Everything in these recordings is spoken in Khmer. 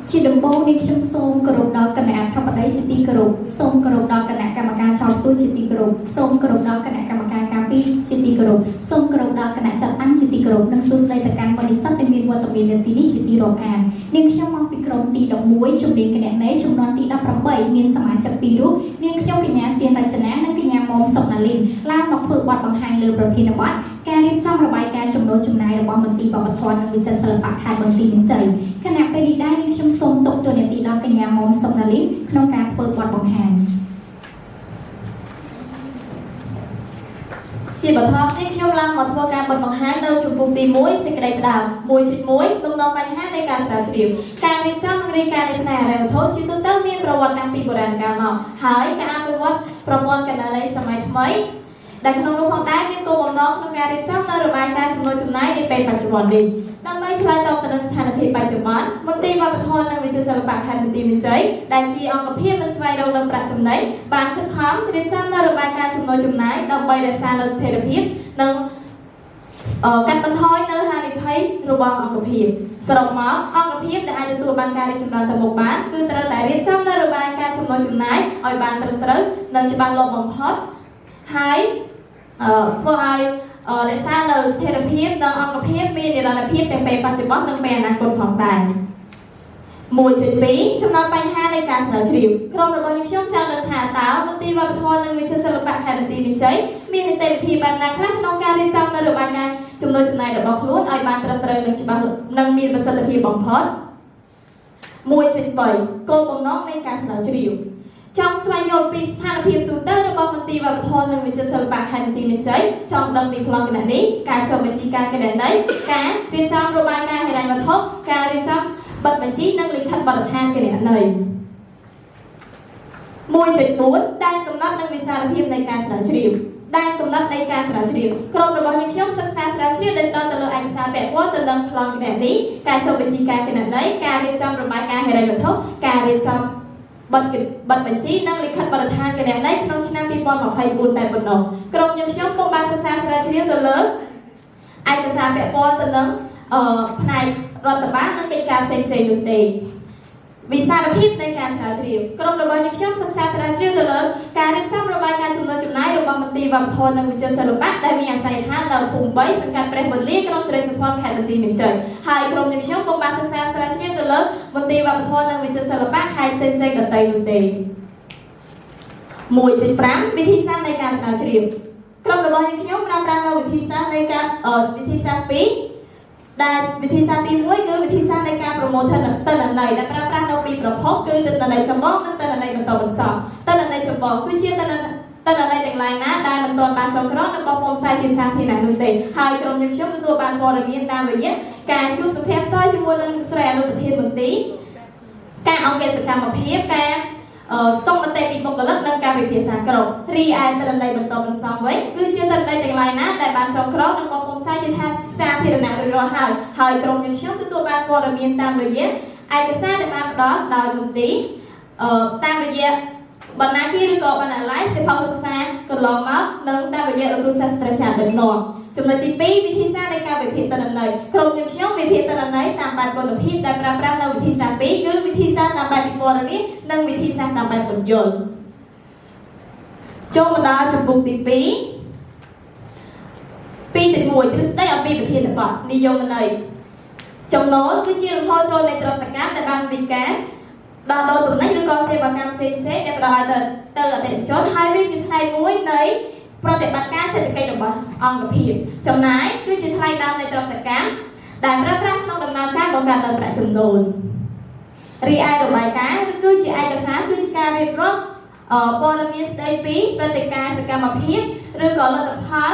ជាដំបូងនេះខ្ញុំសូមគោរពដល់គណៈអធិបតីជាទីគោរពសូមគោរពដល់គណៈកម្មការចោទសួរជាទីគោរពសូមគោរពដល់គណៈកម្មការការពារជាទីគោរពសូមគោរពដល់គណៈចាត់តាំងជាទីគោរពនិងសួស្តីទៅកាន់បរិស័ទដែលមានវត្តមាននៅទីនេះជាទីរាប់អាននាងខ្ញុំមកពីក្រុមទី11ជំនាញគណនេយ្យចំនួនទី18មានសមាជិក2រូបនាងខ្ញុំកញ្ញាសៀនរចនានិងកញ្ញាមុំសុកណាលីនឡើងមកធ្វើបទបង្ហាញលើប្រធានបទការរៀបចំរបាយការណ៍ចំណូលចំណាយរបស់មន្ទីរវប្បធម៌និងវិចិត្រសិល្បៈខេត្តបន្ទាយមានជ័យខណៈពេលនេះដែរនាងខ្ញុំសូមទុកតួនាទីដល់កញ្ញាមុំសុកណាលីនក្នុងការធ្វើបទបង្ហាញ ជាបឋមនេះខ្ញុំឡើងមកធ្វើការបទបង្ហាញនៅជំពូកទី1សេចក្តីផ្ដើម1.1ទំនងបញ្ហានៃការស្រាវជ្រាវការរៀបចំនិងរាយការណ៍នៃផ្នែកហិរញ្ញវត្ថុជាទូទៅមានប្រវត្តិតាំងពីបុរាណកាលមកហើយការអភិវឌ្ឍប្រព័ន្ធគណនេយ្យសម័យថ្មីដែលក្នុងនោះផងដែរមានគោលបំណងក្នុងការរៀបចំនៅរបាយការណ៍ចំណូលចំណាយនាពេលបច្ចុប្បន្ននេះដើម្បីឆ្លើយតបទៅនឹងស្ថានភាពបច្ចុប្បន្នមន្ទីរវប្បធម៌និងវិចិត្រសិល្បៈខេត្តបន្ទាយមានជ័យដែលជាអង្គភាពនឹងស្វែងរកនូវប្រាក់ចំណេញបានខិតខំរៀបចំនៅរបាយការណ៍ចំណូលចំណាយដើម្បីរក្សានូវស្ថិរភាពនិងកាត់បន្ថយនៅហានិភ័យរបស់អង្គភាពសរុបមកអង្គភាពដែលអាចទទួលបានការរីកចម្រើនទៅមុខបានគឺត្រូវតែរៀបចំនៅរបាយការណ៍ចំណូលចំណាយឲ្យបានត្រឹមត្រូវនិងច្បាស់លាស់បំផុតហើយធ្វើឲ្យរក្សានៅស្ថិរភាពនិងអង្គភាពមាននិរន្តរភាពទាំងពេលបច្ចុប្បន្ននិងពេលអនាគតផងដែរ1.2ចំណោទបញ្ហានៃការស្រាវជ្រាវក្រុមរបស់យើងខ្ញុំចង់ដឹងថាតើមន្ទីរវប្បធម៌និងវិចិត្រសិល្បៈខេត្តបន្ទាយមានជ័យមាននីតិវិធីបែបណាខ្លះក្នុងការរៀបចំនៅរបាយការណ៍ចំណូលចំណាយរបស់ខ្លួនឲ្យបានត្រឹមត្រូវនិងច្បាស់និងមានប្រសិទ្ធភាពបំផុត1.3គោលបំណងនៃការស្រាវជ្រាវចង់ស្វែងយល់ពីស្ថានភាពទូទៅរបស់មន្ទីរវប្បធម៌និងវិចិត្រសិល្បៈខេត្តបន្ទាយមានជ័យចង់ដឹងពីប្លង់គណនេយ្យការចុះបញ្ជីការគណនេយ្យការរៀបចំរបាយការណ៍ហិរញ្ញវត្ថុការរៀបចំបិទបញ្ជីនិងលិខិតបទដ្ឋានគណនេយ្យ1.4ដែនកំណត់និងវិសាលភាពនៃការស្រាវជ្រាវដែនកំណត់នៃការស្រាវជ្រាវក្រុមរបស់យើងខ្ញុំសិក្សាស្រាវជ្រាវដែលតទៅលើឯកសារពាក់ព័ន្ធទៅនឹងប្លង់គណនេយ្យការចុះបញ្ជីការគណនេយ្យការរៀបចំរបាយការណ៍ហិរញ្ញវត្ថុការរៀបចំបទបញ្ជីនិងលិខិតបទដ្ឋានគណនេយ្យក្នុងឆ្នាំ2024តែប៉ុណ្ណោះក្រុមយើងខ្ញុំពុំបានសិក្សាស្រាវជ្រាវទៅលើឯកសារពាក់ព័ន្ធទៅនឹងផ្នែករដ្ឋបាលនិងកិច្ចការផ្សេងៗនោះទេវិសាលភាពនៃការស្រាវជ្រាវក្រុមរបស់យើងខ្ញុំសិក្សាស្រាវជ្រាវទៅលើការរៀបចំរបាយការណ៍ចំណូលចំណាយរបស់មន្ទីរវប្បធម៌និងវិចិត្រសិល្បៈដែលមានអាសយដ្ឋាននៅភូមិ3សង្កាត់ព្រះពលាក្រុងសិរីសោភ័ណខេត្តបន្ទាយមានជ័យហើយក្រុមយើងខ្ញុំពុំបានសិក្សាស្រាវជ្រាវទៅលើមន្ទីរវប្បធម៌និងវិចិត្រសិល្បៈខេត្តផ្សេងៗដទៃនោះទេ1.5វិធីសាស្ត្រនៃការស្រាវជ្រាវក្រុមរបស់យើងខ្ញុំប្រើប្រាស់នៅវិធីសាស្ត្រនៃការវិធីសាស្ត្រ2ដែលវិធីសាស្ត្រទី1គឺវិធីសាស្ត្រនៃការប្រមូលទិន្នន័យដែលប្រើប្រាស់នៅពីរប្រភពគឺទិន្នន័យចម្បងនិងទិន្នន័យបន្តបន្សំទិន្នន័យចម្បងគឺជាទិន្នន័យទាំងឡាយណាដែលមិនទាន់បានចងក្រងនិងបោះពុម្ពផ្សាយជាសាធារណៈនោះទេហើយក្រុមយើងខ្ញុំទទួលបានព័ត៌មានតាមរយៈការជួបសម្ភាសន៍ផ្ទាល់ជាមួយនឹងស្រីអនុប្រធានមន្ទីរការអង្គការសកម្មភាពការស្ទង់មតិពីបុគ្គលិកនិងការវិភាគសាក្រុមរីឯទិន្នន័យបន្តបន្សំវិញគឺជាទិន្នន័យទាំងឡាយណាដែលបានចងក្រងនិងបោះពុម្ពផ្សាយជាសាធារណៈរួចរាល់ហើយហើយក្រុមយើងខ្ញុំទទួលបានព័ត៌មានតាមរយៈឯកសារដែលបានផ្ដល់ដោយមន្ទីរតាមរយៈបណ្ណាគារឬក៏បណ្ណាល័យសិភៅសិក្សាកន្លងមកនិងតាមរយៈលោកគ្រូសាស្ត្រាចារ្យដឹកនាំចំណុចទី2វិធីសាស្ត្រនៃការវិភាគទិន្នន័យក្រុមយើងខ្ញុំវិភាគទិន្នន័យតាមបែបគុណភាពដែលប្រើប្រាស់នៅវិធីសាស្ត្រ2គឺវិធីសាស្ត្រតាមបែបពិពណ៌នានិងវិធីសាស្ត្រតាមបែបពន្យល់ចូលមកដល់ជំពូកទី2 2.1ទ្រឹស្ដីអំពីប្រធានបទនិយមន័យចំណូលគឺជាលំហូរចូលនៃទ្រព្យសកម្មដែលបានពីការដោះដូរទំនិញឬក៏សេវាកម្មផ្សេងៗដែលផ្ដល់ឲ្យទៅអតិថិជនហើយវាជាផ្នែកមួយនៃប្រតិបត្តិការសេដ្ឋកិច្ចរបស់អង្គភាពចំណាយគឺជាថ្លៃដើមនៃទ្រព្យសកម្មដែលប្រើប្រាស់ក្នុងដំណើរការបង្កើតនូវប្រាក់ចំណូលរីឯរបាយការណ៍គឺជាឯកសារគឺជាការរៀបរាប់ព័ត៌មានស្ដីពីព្រឹត្តិការណ៍សកម្មភាពឬក៏លទ្ធផល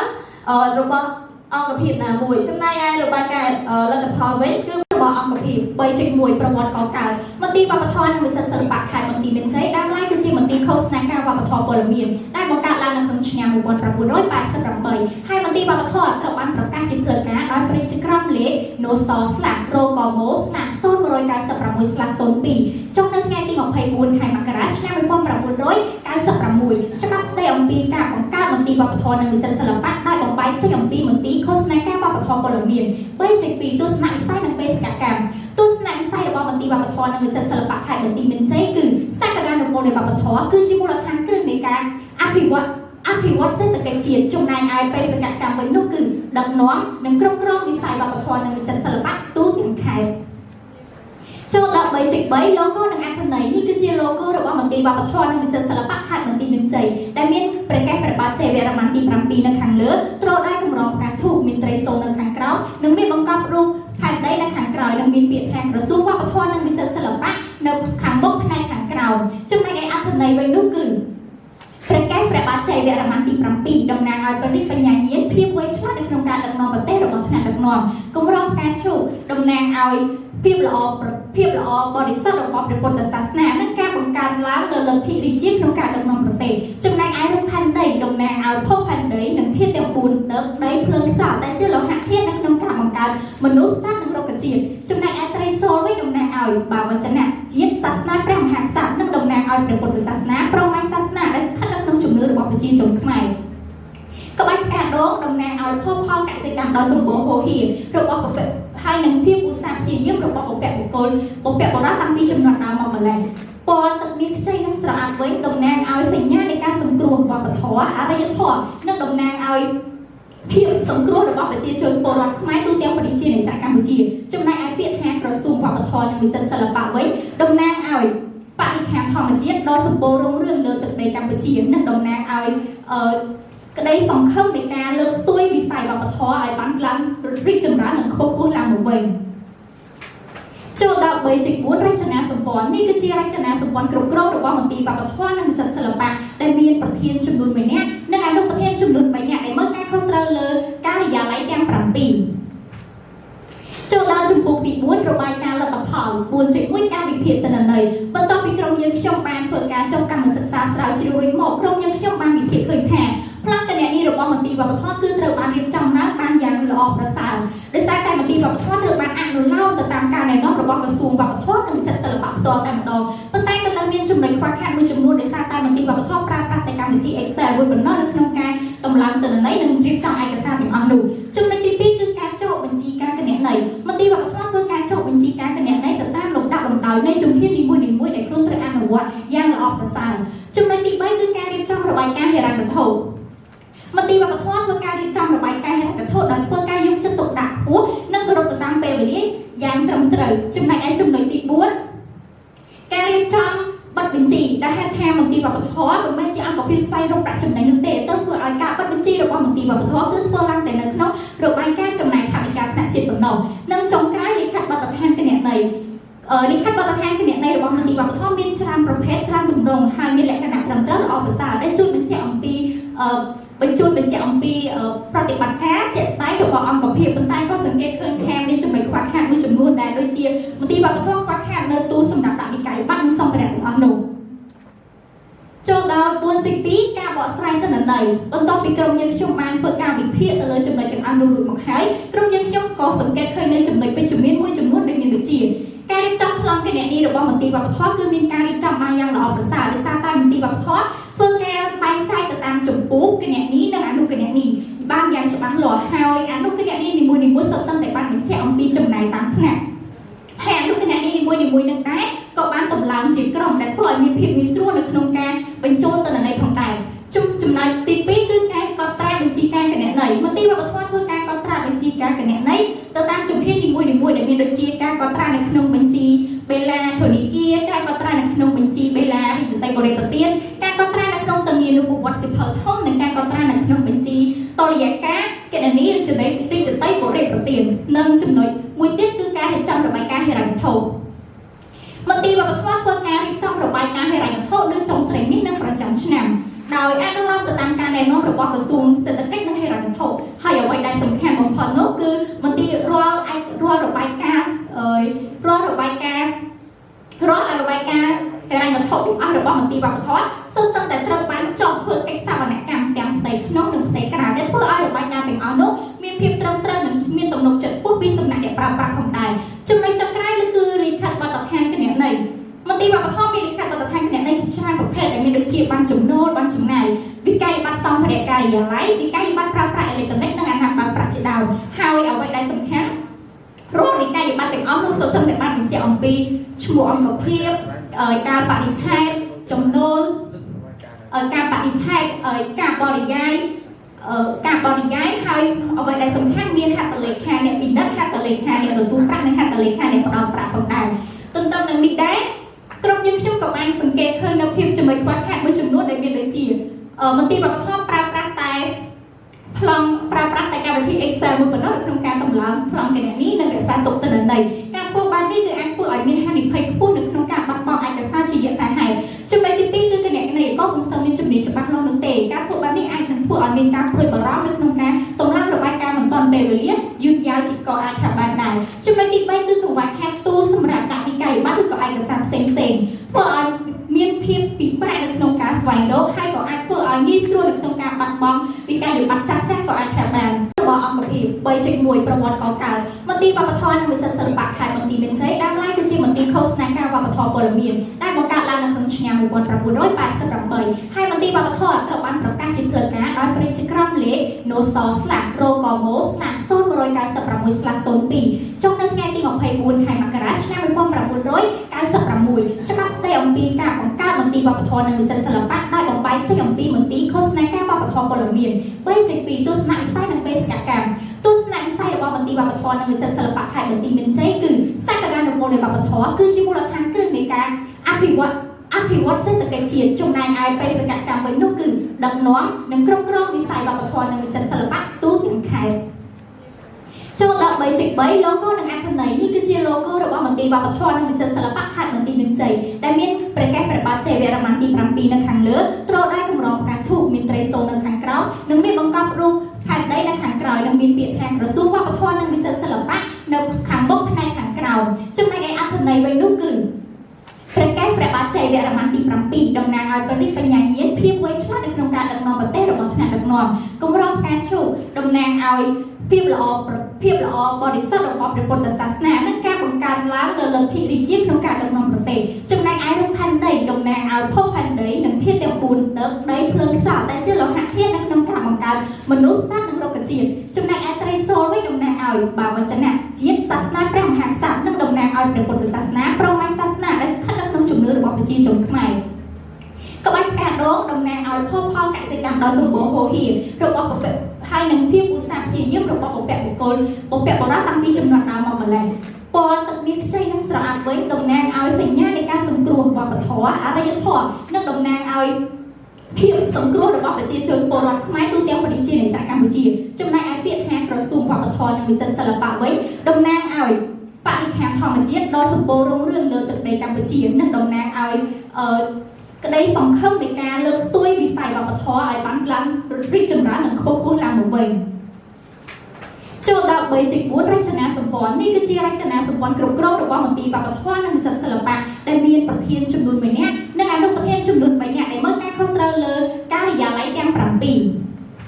របស់អង្គភាពណាមួយចំណែកឯរបាយការណ៍លទ្ធផលវិញគឺ របស់អង្គភាព3.1ប្រវត្តិកកើតមន្ទីរវប្បធម៌និងវិចិត្រសិល្បៈខេត្តបន្ទាយមានជ័យដើមឡើយគឺជាមន្ទីរឃោសនាការវប្បធម៌ព័ត៌មានដែលបង្កើតឡើងនៅក្នុងឆ្នាំ1988ហើយមន្ទីរវប្បធម៌ត្រូវបានប្រកាសជាផ្លូវការដោយព្រះរាជក្រមលេខនសស្លារកមស្លា0196/02ចុះនៅថ្ងៃទី24ខែមករាឆ្នាំ1996ច្បាប់ស្តីអំពីការបង្កើតមន្ទីរវប្បធម៌និងវិចិត្រសិល្បៈដោយបំបែកចេញអំពីមន្ទីរឃោសនាការវប្បធម៌ព័ត៌មាន3.2ទស្សនវិស័យនិងបេសកកម្មទស្សនវិស័យរបស់មន្ ន្ទីរវប្បធម៌និងវិចិត្រសិល្បៈខេត្តបន្ទាយមានជ័យគឺសក្តានុពលនៃវប្បធម៌គឺជាមូលដ្ឋានគ្រឹះនៃការអភិវឌ្ឍសេដ្ឋកិច្ចជាតិចំណែកឯបេសកកម្មវិញនោះគឺដឹកនាំនិងគ្រប់គ្រងវិស័យវប្បធម៌និងវិចិត្រសិល្បៈទូទាំងខេត្តចូលដល់ 3.3 logo និងអត្ថន័យនេះគឺជា logo របស់មន្ទីរវប្បធម៌និងវិចិត្រសិល្បៈខេត្តបន្ទាយមានជ័យដែលមានព្រះកេសព្រះបាទជ័យវរ្ម័នទី7នៅខាងលើទ្រដៃកម្រងផ្កាឈូកមានត្រីសូលនៅខាងក្រោមនិងមានបង្កប់រូបផែនដីនៅខាងក្រោយនិងមានពាក្យថាក្រសួងវប្បធម៌និងវិចិត្រសិល្បៈនៅខាងមុខផ្នែកខាងក្រោមចំណែកឯអត្ថន័យវិញនោះគឺព្រះកេសព្រះបាទជ័យវរ្ម័នទី7តំណាងឲ្យបរិបញ្ញាញាណភាពវៃឆ្លាតនៅក្នុងការដឹកនាំប្រទេសរបស់ថ្នាក់ដឹកនាំកម្រងផ្កាឈូកតំណាងឲ្យភាពល្អបរិសុទ្ធរបស់ព្រះពុទ្ធសាសនានិងការបង្កើនឡើងនូវលទ្ធិរាជាក្នុងការដឹកនាំប្រទេសចំណែកឯរូបផែនដីតំណាងឲ្យភពផែនដីនិងធាតុទាំង4ទឹកដីភ្លើងខ្យល់ដែលជាលោហៈធាតុនៅក្នុងការបង្កើតមនុស្សសត្វនិងរុក្ខជាតិចំណែកឯត្រីសូលវិញតំណាងឲ្យបាវចនៈជាតិសាសនាព្រះមហាក្សត្រនិងតំណាងឲ្យព្រះពុទ្ធសាសនាព្រហ្មញ្ញសាសនាដែលស្ថិតនៅក្នុងជំនឿរបស់ប្រជាជនខ្មែរក្បាច់ផ្កាដូងតំណាងឲ្យផលកសិកម្មដ៏សម្បូរហូរហៀរបស់ប្រពៃហើយនឹងភាពឧស្សាហ៍ព្យាយាមរបស់បុព្វបុគ្គលបុព្វបុរសតាំងពីចំនួនដើមមកម្ល៉េះពណ៌ទឹកមាសខ្ចីនិងស្រអាប់វិញតំណាងឲ្យសញ្ញានៃការសង្គ្រោះវប្បធម៌អរិយធម៌និងតំណាងឲ្យភាពសង្គ្រោះរបស់ប្រជាជនពលរដ្ឋខ្មែរទូទាំងប្រជាណាចក្រកម្ពុជាចំណែកឯពាក្យថាក្រសួងវប្បធម៌និងវិចិត្រសិល្បៈវិញតំណាងឲ្យបរិស្ថានធម្មជាតិដ៏សម្បូររុងរឿងលើទឹកដីកម្ពុជានិងតំណាងឲ្យក្តីសង្ឃឹមនៃការលើកស្ទួយវិស័យវប្បធម៌ឲ្យបានឡើងរីកចម្រើននិងខ្ពង់ខ្ពស់ឡើងមកវិញចូលដល់ 3.4 រចនាសម្ព័ន្ធនេះគឺជារចនាសម្ព័ន្ធគ្រប់គ្រងរបស់មន្ទីរវប្បធម៌និងវិចិត្រសិល្បៈដែលមានប្រធានចំនួន1នាក់និងអនុប្រធានចំនួន3នាក់ដែលមើលការខុសត្រូវលើការិយាល័យទាំង7ចូលដល់ជំពូកទី4របាយការណ៍លទ្ធផល 4.1 ការវិភាគទិន្នន័យបន្ទាប់ពីក្រុមយើងខ្ញុំបានធ្វើការចុះកម្មសិក្សាស្រាវជ្រាវរួចមកក្រុមយើងខ្ញុំបានវិភាគឃើញថាប្លង់គណនីរបស់មន្ទីរវប្បធម៌គឺត្រូវបានរៀបចំឡើងបានយ៉ាងល្អប្រសើរដោយសារតែមន្ទីរវប្បធម៌ត្រូវបានអនុលោមទៅតាមការណែនាំរបស់ក្រសួងវប្បធម៌និងវិចិត្រសិល្បៈផ្ទាល់តែម្ដងប៉ុន្តែក៏នៅមានចំណុចខ្វះខាតមួយចំនួនដោយសារតែមន្ទីរវប្បធម៌ប្រើប្រាស់តែកម្មវិធី Excel មួយប៉ុណ្ណោះនៅក្នុងការតម្លើងទិន្នន័យនិងរៀបចំឯកសារទាំងអស់នោះចំណុចទី2គឺការចុះបញ្ជីការគណនេយ្យមន្ទីរវប្បធម៌ធ្វើការចុះបញ្ជីការគណនេយ្យទៅតាមលំដាប់លំដោយនៃជំហាននីមួយៗដែលខ្លួនត្រូវអនុវត្តយ៉ាងល្អប្រសើរចំណុចទី3គឺការរៀបចំរបាយការណ៍ហិរញ្ញវត្ថុមន្ទីរវប្បធម៌ធ្វើការរៀបចំរបាយការណ៍ហិរញ្ញវត្ថុដោយធ្វើការយកចិត្តទុកដាក់ខ្ពស់និងគោរពទៅតាមពេលវេលាយ៉ាងត្រឹមត្រូវចំណែកឯចំណុចទី4ការរៀបចំបិទបញ្ជីដែលហៅថាមន្ទីរវប្បធម៌មិនមែនជាអង្គភាពស្វែងរកប្រាក់ចំណេញនោះទេទៅធ្វើឲ្យការបិទបញ្ជីរបស់មន្ទីរវប្បធម៌គឺធ្វើឡើងតែនៅក្នុងរបាយការណ៍ចំណាយថវិកាថ្នាក់ជាតិប៉ុណ្ណោះនិងចុងក្រោយលិខិតបទដ្ឋានគណនេយ្យលិខិតបទដ្ឋានគណនេយ្យរបស់មន្ទីរវប្បធម៌មានច្រើនប្រភេទច្រើនទម្រង់ហើយមានលក្ខណៈត្រឹមត្រូវល្អប្រសើរដែលជួយបញ្ជាក់អំពីប្រតិបត្តិការជាក់ស្ដែងរបស់អង្គភាពប៉ុន្តែក៏សង្កេតឃើញថាមានចំណុចខ្វះខាតមួយចំនួនដែលដូចជាមន្ទីរវប្បធម៌ខ្វះខាតនៅទូសម្រាប់ដាក់វិក័យប័ត្រនិងសម្ភារៈទាំងអស់នោះចូលដល់ 4.2 ការបកស្រាយទិន្នន័យបន្ទាប់ពីក្រុមយើងខ្ញុំបានធ្វើការវិភាគទៅលើចំណុចទាំងអស់នោះរួចមកហើយក្រុមយើងខ្ញុំក៏សង្កេតឃើញនៅចំណុចវិជ្ជមានមួយចំនួនដែលមានដូចជាការរៀបចំប្លង់គណនីរបស់មន្ទីរវប្បធម៌គឺមានការរៀបចំបានយ៉ាងល្អប្រសើរដោយសារតែមន្ទីរវប្បធម៌ធ្វើការបែងចែកទៅតាមចម្ពោះគណនីនិងអនុគណនីបានយ៉ាងច្បាស់លាស់ហើយអនុគណនីនីមួយៗសុទ្ធសឹងតែបានបញ្ជាក់អំពីចំណាយតាមថ្នាក់ហើយអនុគណនីនីមួយៗនឹងដែរក៏បានតម្លើងជាក្រុមដែលធ្វើឲ្យមានភាពងាយស្រួលនៅក្នុងការបញ្ចូលទិន្នន័យផងដែរចំណុចទី2គឺការកត់ត្រាបញ្ជីការគណនេយ្យមន្ទីរវប្បធម៌ធ្វើការកត់ត្រាបញ្ជីការគណនេយ្យទៅតាមជំហាននីមួយៗដែលមានដូចជាការកត់ត្រានៅក្នុងបញ្ជីបេឡាធនាគារការកត់ត្រានៅក្នុងបញ្ជីបេឡារាជតីបរិបទានការកត់ត្រានៅក្នុងទនានុប្រវត្តិសៀវភៅធំនិងការកត់ត្រានៅក្នុងបញ្ជីតុល្យការគណនីរាជតីបរិបទាននិងចំណុចមួយទៀតគឺការរៀបចំរបាយការណ៍ហិរញ្ញវត្ថុមន្ទីរវប្បធម៌ធ្វើការរៀបចំរបាយការណ៍ហិរញ្ញវត្ថុនៅចុងត្រីមាសនិងប្រចាំឆ្នាំដោយអនុលោមទៅតាមការណែនាំរបស់ក្រសួងសេដ្ឋកិច្ចនិងហិរញ្ញវត្ថុហើយអ្វីដែលសំខាន់បំផុតនោះគឺមន្ទីររាល់របាយការណ៍រាល់របាយការណ៍ហិរញ្ញវត្ថុទាំងអស់របស់មន្ទីរវប្បធម៌សុទ្ធសឹងតែត្រូវបានចុះធ្វើកិច្ចសវនកម្មទាំងផ្ទៃក្នុងនិងផ្ទៃក្រៅដែលធ្វើឲ្យរបាយការណ៍ទាំងអស់នោះមានភាពត្រឹមត្រូវនិងមានទំនុកចិត្តខ្ពស់ពីសំណាក់អ្នកប្រើប្រាស់ផងដែរចំណុចចុងក្រោយគឺលិខិតបទដ្ឋានគណនេយ្យមន្ទីរវប្បធម៌មានលិខិតបទដ្ឋានគណនេយ្យជាច្រើនប្រភេទដែលមានដូចជាបានចំណូលបានចំណាយវិក័យប័ត្រសម្ភារៈការិយាល័យវិក័យប័ត្រប្រើប្រាស់អេឡិចត្រូនិកនិងអាណាព្យាបាលប្រាក់ជាដើមហើយអ្វីដែលសំខាន់រាល់វិក័យប័ត្រទាំងអស់នោះសុទ្ធសឹងតែបានបញ្ជាក់អំ អំពីឈ្មោះអង្គភាពការបរិច្ឆេទចំណូលការបរិច្ឆេទការបរិយាយការបរិយាយហើយអ្វីដែលសំខាន់មានហត្ថលេខាអ្នកពិនិត្យហត្ថលេខាអ្នកទទួលប្រាក់និងហត្ថលេខាអ្នកផ្ដល់ប្រាក់ផងដែរទន្ទឹមនឹងនេះដែរក្រុមយើងខ្ញុំក៏បានសង្កេតឃើញនៅភាពចំណុចខ្វះខាតមួយចំនួនដែលមានដូចជាមន្ទីរវប្បធម៌ប្រើប្រាស់តែប្លង់ប្រើប្រាស់តែកម្មវិធី Excel មួយប៉ុណ្ណោះនៅក្នុងការតម្លើងប្លង់គណនីនិងរក្សាទុកទិន្នន័យការធ្វើបែបនេះគឺអាចធ្វើឲ្យមានហានិភ័យខ្ពស់នៅក្នុងការបាត់បង់ឯកសារជាយថាហេតុចំណុចទី2គឺគណនេយ្យករពុំសូវមានជំនាញច្បាស់លាស់នោះទេការធ្វើបែបនេះអាចនឹងធ្វើឲ្យមានការព្រួយបារម្ភនៅក្នុងការតម្លើងរបាយការណ៍មិនទាន់ពេលវេលាយឺតយ៉ាវជាក៏អាចថាបានដែរចំណុចទី3គឺកង្វះខាតទូសម្រាប់ដាក់វិក័យប័ត្រឬក៏ឯកសារផ្សេងៗធ្វើឲ្យមានភាពពិបាកនៅក្នុងការស្វែងរកហើយក៏អាចធ្វើឲ្យងាយស្រួលនៅក្នុងការបាត់បង់វិក័យប័ត្រចាស់ៗក៏អាចថាបានរបស់អង្គភាព3.1ប្រវត្តិកកើតមន្ទីរវប្បធម៌និងវិចិត្រសិល្បៈខេត្តបន្ទាយមានជ័យដើមឡើយគឺជាមន្ទីរឃោសនាការវប្បធម៌ព័ត៌មានដែលបង្កើតឡើងនៅក្នុងឆ្នាំ1988ហើយមន្ទីរវប្បធម៌ត្រូវបានប្រកាសជាផ្លូវការដោយព្រះរាជក្រមលេខនសស្លាករកមស្លា0196/02ចុះនៅថ្ងៃទី24ខែមករាឆ្នាំ1996ច្បាប់ស្តីអំពីការបង្កើតមន្ទីរវប្បធម៌និងវិចិត្រសិល្បៈដោយបំបែកចេញអំពីមន្ទីរឃោសនាការវប្បធម៌ព័ត៌មាន3.2ទស្សនវិស័យនិងបេសកកម្មទស្សនវិស័យរបស់មន្ទីរវប្បធម៌និងវិចិត្រសិល្បៈខេត្តបន្ទាយមានជ័យគឺសក្តានុពលនៃវប្បធម៌គឺជាមូលដ្ឋានគ្រឹះនៃការអភិវឌ្ឍសេដ្ឋកិច្ចជាតិចំណែកឯបេសកកម្មវិញនោះគឺដឹកនាំនិងគ្រប់គ្រងវិស័យវប្បធម៌និងវិចិត្រសិល្បៈទូទាំងខេត្តចូលដល់3.3 logo និងអត្ថន័យនេះគឺជា logo របស់មន្ទីរវប្បធម៌និងវិចិត្រសិល្បៈខេត្តបន្ទាយមានជ័យដែលមានព្រះកេសព្រះបាទជ័យវរ្ម័នទី7នៅខាងលើទ្រដៃកម្រងផ្កាឈូកមានត្រីសូលនៅខាងក្រោមនិងមានបង្កប់រូបផែនដីនៅខាងក្រោយនិងមានពាក្យថាក្រសួងវប្បធម៌និងវិចិត្រសិល្បៈនៅខាងមុខផ្នែកខាងក្រោមចំណែកឯអត្ថន័យវិញនោះគឺព្រះកេសព្រះបាទជ័យវរ្ម័នទី7តំណាងឲ្យបរិបញ្ញាញាណភាពវៃឆ្លាតនៅក្នុងការដឹកនាំប្រទេសរបស់ថ្នាក់ដឹកនាំកម្រងផ្កាឈូកតំណាងឲ្យភាពល្អបរិសុទ្ធរបស់ព្រះពុទ្ធសាសនានិងការបង្កើនឡើងលើលទ្ធិរាជាក្នុងការដឹកនាំប្រទេសចំណែកឯរូបផែនដីតំណាងឲ្យភពផែនដីនិងធាតុទាំង4ទឹកដីភ្លើងខ្យល់ដែលជាលោហៈធាតុនៅក្នុងការបង្កើតមនុស្សសត្វនិងរុក្ខជាតិចំណែកឯត្រីសូលវិញតំណាងឲ្យបាវចនៈជាតិសាសនាព្រះមហាក្សត្រនិងតំណាងឲ្យព្រះពុទ្ធសាសនាព្រមទាំងសាសនាដែលស្ថិតនៅក្នុងជំនឿរបស់ប្រជាជនខ្មែរក្បាច់ផ្កាដូងតំណាងឲ្យផលកសិកម្មដ៏សម្បូរហូរហៀររបស់ប្រពៃហើយនឹងភាពឧស្សាហ៍ព្យាយាមរបស់បុព្វបុគ្គលបុព្វបុរសតាំងពីជំនាន់ដើមមកម្ល៉េះពណ៌ទឹកមាសខ្ចីនិងស្រអាប់វិញតំណាងឲ្យសញ្ញានៃការសង្គ្រោះវប្បធម៌អរិយធម៌និងតំណាងឲ្យភាពសង្គ្រោះរបស់ប្រជាជនពលរដ្ឋខ្មែរទូទាំងប្រជាជាតិនៃកម្ពុជាចំណែកឯពាក្យថាក្រសួងវប្បធម៌និងវិចិត្រសិល្បៈវិញតំណាងឲ្យបរិស្ថានធម្មជាតិដ៏សម្បូររុងរឿងលើទឹកដីកម្ពុជានិងតំណាងឲ្យក្តីសង្ឃឹមនៃការលើកស្ទួយវិស័យវប្បធម៌ឲ្យបានឡើងរីកចម្រើននិងខ្ពស់ខ្ពស់ឡើងមកវិញចូលដល់3.4រចនាសម្ព័ន្ធនេះគឺជារចនាសម្ព័ន្ធគ្រប់គ្រងរបស់មន្ទីរវប្បធម៌និងវិចិត្រសិល្បៈដែលមានប្រធានចំនួន1នាក់និងអនុប្រធានចំនួន3នាក់ដែលមើលការខុសត្រូវលើការិយាល័យទាំង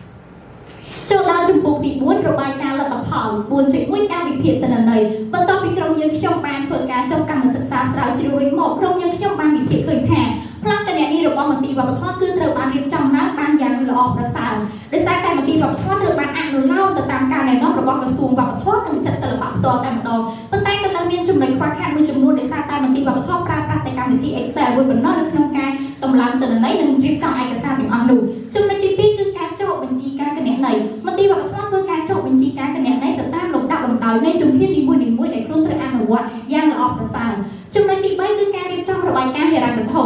7ចូលដល់ជំពូកទី4របាយការណ៍លទ្ធផល 4.1 ការវិភាគទិន្នន័យបន្ទាប់ពីក្រុមយើងខ្ញុំបានធ្វើការចុះកម្មសិក្សាស្រាវជ្រាវរួចមកក្រុមយើងខ្ញុំបានវិភាគឃើញថាប្លង់គណនីរបស់មន្ទីរវប្បធម៌គឺត្រូវបានរៀបចំឡើងបានយ៉ាងល្អប្រសើរដោយសារតែមន្ទីរវប្បធម៌ត្រូវបានអនុលោមទៅតាមការណែនាំរបស់ក្រសួងវប្បធម៌និងវិចិត្រសិល្បៈផ្ទាល់តែម្ដងប៉ុន្តែក៏នៅមានចំណុចខ្វះខាតមួយចំនួនដោយសារតែមន្ទីរវប្បធម៌ប្រើប្រាស់តែកម្មវិធី Excel មួយប៉ុណ្ណោះនៅក្នុងការតម្លើងទិន្នន័យនិងរៀបចំឯកសារទាំងអស់នោះចំណុចទី2គឺការចុះបញ្ជីការគណនេយ្យមន្ទីរវប្បធម៌ធ្វើការចុះបញ្ជីការគណនេយ្យទៅតាមលំដាប់លំដោយនៃជំហាននីមួយៗដែលខ្លួនត្រូវអនុវត្តយ៉ាងល្អប្រសើរចំណុចទី3គឺការរៀបចំរបាយការណ៍ហិរញ្ញវត្ថុ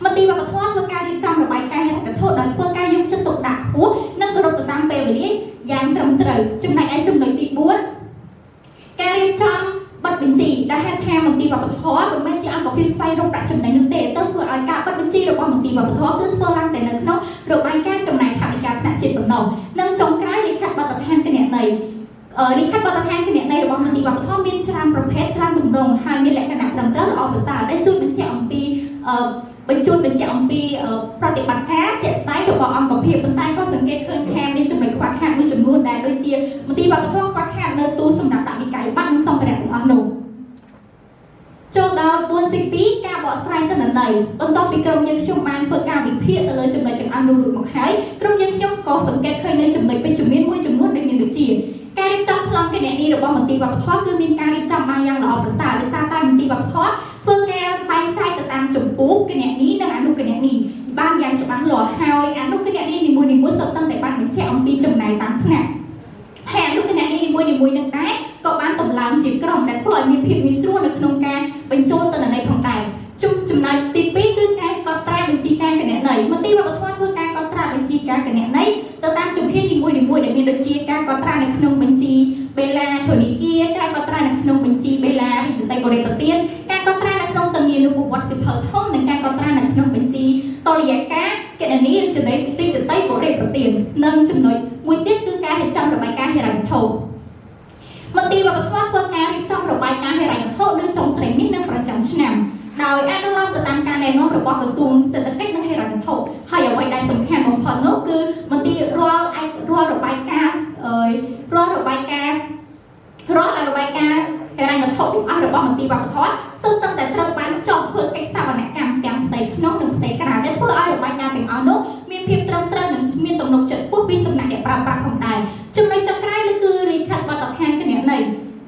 មន្ទីរវប្បធម៌ធ្វើការរៀបចំរបាយការណ៍ហិរញ្ញវត្ថុដោយធ្វើការយកចិត្តទុកដាក់ខ្ពស់និងគោរពទៅតាមពេលវេលាយ៉ាងត្រឹមត្រូវចំណែកឯចំណុចទី4ការរៀបចំបិទបញ្ជីដែលហៅថាមន្ទីរវប្បធម៌មិនមែនជាអង្គភាពស្វែងរកប្រាក់ចំណេញនោះទេទៅធ្វើឲ្យការបិទបញ្ជីរបស់មន្ទីរវប្បធម៌គឺធ្វើឡើងតែនៅក្នុងរបាយការណ៍ចំណាយថវិកាថ្នាក់ជាតិប៉ុណ្ណោះនិងចុងក្រោយលិខិតបទដ្ឋានគណនេយ្យលិខិតបទដ្ឋានគណនេយ្យរបស់មន្ទីរវប្បធម៌មានច្រើនប្រភេទច្រើនទម្រង់ហើយមានលក្ខណៈត្រឹមត្រូវល្អប្រសើរដែលជួយបញ្ជាក់អំពីប្រតិបត្តិការជាក់ស្ដែងរបស់អង្គភាពប៉ុន្តែក៏សង្កេតឃើញថាមានចំណុចខ្វះខាតមួយចំនួនដែលដូចជាមន្ទីរវប្បធម៌ខ្វះខាតនៅទូសម្រាប់ដាក់វិក័យប័ត្រនិងសម្ភារៈទាំងអស់នោះចូលដល់ 4.2 ការបកស្រាយទិន្នន័យបន្ទាប់ពីក្រុមយើងខ្ញុំបានធ្វើការវិភាគទៅលើចំណុចទាំងអស់នោះរួចមកហើយក្រុមយើងខ្ញុំក៏សង្កេតឃើញនៅចំណុចវិជ្ជមានមួយចំនួនដែលមានដូចជាការ រៀបចំប្លង់គណនីរបស់មន្ទីរវប្បធម៌គឺមានការរៀបចំបានយ៉ាងល្អប្រសើរដោយសារតែមន្ទីរវប្បធម៌ធ្វើការបែងចែកទៅតាមចម្ពោះគណនីនិងអនុគណនីបានយ៉ាងច្បាស់លាស់ហើយអនុគណនីនីមួយៗសុទ្ធសឹងតែបានបញ្ជាក់អំពីចំណាយតាមថ្នាក់ហើយអនុគណនីនីមួយៗនឹងដែរក៏បានតម្លើងជាក្រុមដែលធ្វើឲ្យមានភាពងាយស្រួលនៅក្នុងការបញ្ចូលទិន្នន័យផងដែរចំណុចទី2គឺការកត់ត្រាបញ្ជីការគណនេយ្យមន្ទីរវប្បធម៌ធ្វើការកត់ត្រាបញ្ជីការគណនេយ្យទៅតាមជំហាននីមួយៗដែលមានដូចជាការកត់ត្រានៅក្នុងបញ្ជីបេឡាធនាគារការកត់ត្រានៅក្នុងបញ្ជីបេឡារាជតីបរិបទានការកត់ត្រានៅក្នុងទនានុប្រវត្តិសៀវភៅធំនិងការកត់ត្រានៅក្នុងបញ្ជីតលយការគណនីរាជតីរាជតីបរិបទាននិងចំណុចមួយទៀតគឺការរៀបចំរបាយការណ៍ហិរញ្ញវត្ថុមន្ទីរវប្បធម៌ធ្វើការរៀបចំរបាយការណ៍ហិរញ្ញវត្ថុនៅចុងត្រីមាសនិងប្រចាំឆ្នាំដោយអនុលោមទៅតាមការណែនាំរបស់ក្រសួងសេដ្ឋកិច្ចនិងហិរញ្ញវត្ថុហើយអ្វីដែលសំខាន់បំផុតនោះគឺមន្ទីររាល់ឯករាល់របាយការណ៍អើយរាល់របាយការណ៍រាល់របាយការណ៍ហិរញ្ញវត្ថុទាំងអស់របស់មន្ទីរវប្បធម៌សុទ្ធសឹងតែត្រូវបានចុះធ្វើកិច្ចសវនកម្មទាំងផ្ទៃក្នុងនិងផ្ទៃក្រៅដែលធ្វើឲ្យរបាយការណ៍ទាំងអស់នោះមានភាពត្រឹមត្រូវនិងមានទំនុកចិត្តខ្ពស់ពីសំណាក់អ្នកប្រើប្រាស់ផងដែរចំណុចចុងក្រោយនោះគឺលិខិតបទដ្ឋានគណនេយ្យ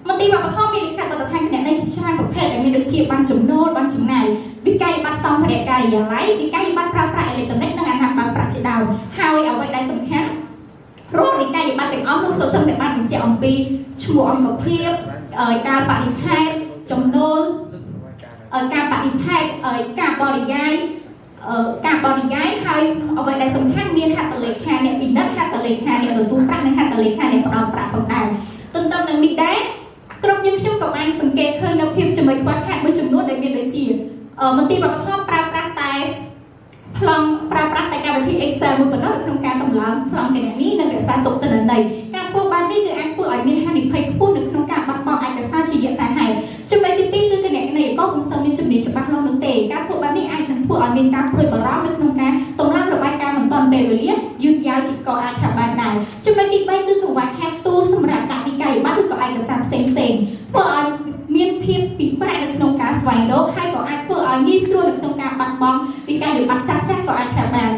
មន្ទីរវប្បធម៌មានលិខិតបទដ្ឋានគណនេយ្យជាច្រើនប្រភេទដែលមានដូចជាបានចំណូលបានចំណាយវិក័យប័ត្រសម្ភារៈការិយាល័យវិក័យប័ត្រប្រើប្រាស់អេឡិចត្រូនិកនិងអាណាបើកប្រាក់ជាដើមហើយអ្វីដែលសំខាន់រាល់វិក័យប័ត្រទាំងអស់នោះសុទ្ធសឹងតែបានបញ្ជាក់អំពីឈ្មោះអង្គភាពការបរិច្ឆេទចំណូលការបរិច្ឆេទការបរិយាយការបរិយាយហើយអ្វីដែលសំខាន់មានហត្ថលេខាអ្នកពិនិត្យហត្ថលេខាអ្នកទទួលប្រាក់និងហត្ថលេខាអ្នកផ្ដល់ប្រាក់ផងដែរទន្ទឹមនឹងនេះដែរក្រុមយើងខ្ញុំក៏បានសង្កេតឃើញនៅភាពចំណុចខ្វះខាតមួយចំនួនដែលមានដូចជាមន្ទីរវប្បធម៌ប្រើប្រាស់តែប្លង់ប្រើប្រាស់តែកម្មវិធី Excel មួយប៉ុណ្ណោះនៅក្នុងការតម្លើងប្លង់គណនីនិងរក្សាទុកទិន្នន័យការធ្វើបែបនេះគឺអាចធ្វើឲ្យមានហានិភ័យខ្ពស់នៅក្នុងការបាត់បង់ឯកសារជាយថាហេតុចំណុចទី2គឺគណនេយ្យករពុំសូវមានជំនាញច្បាស់លាស់នោះទេការធ្វើបែបនេះអាចនឹងធ្វើឲ្យមានការព្រួយបារម្ភនៅក្នុងការតម្លើងរបាយការណ៍មិនទាន់ពេលវេលាយឺតយ៉ាវជាក៏អាចថាបានដែរចំណុចទី3គឺកង្វះខាតទូសម្រាប់ដាក់វិក័យប័ត្រឬក៏ឯកសារផ្សេងៗធ្វើឲ្យមានភាពពិបាកនៅក្នុងការស្វែងរកហើយក៏អាចធ្វើឲ្យងាយស្រួលនៅក្នុងការបាត់បង់វិក័យប័ត្រចាស់ៗក៏អាចថាបាន។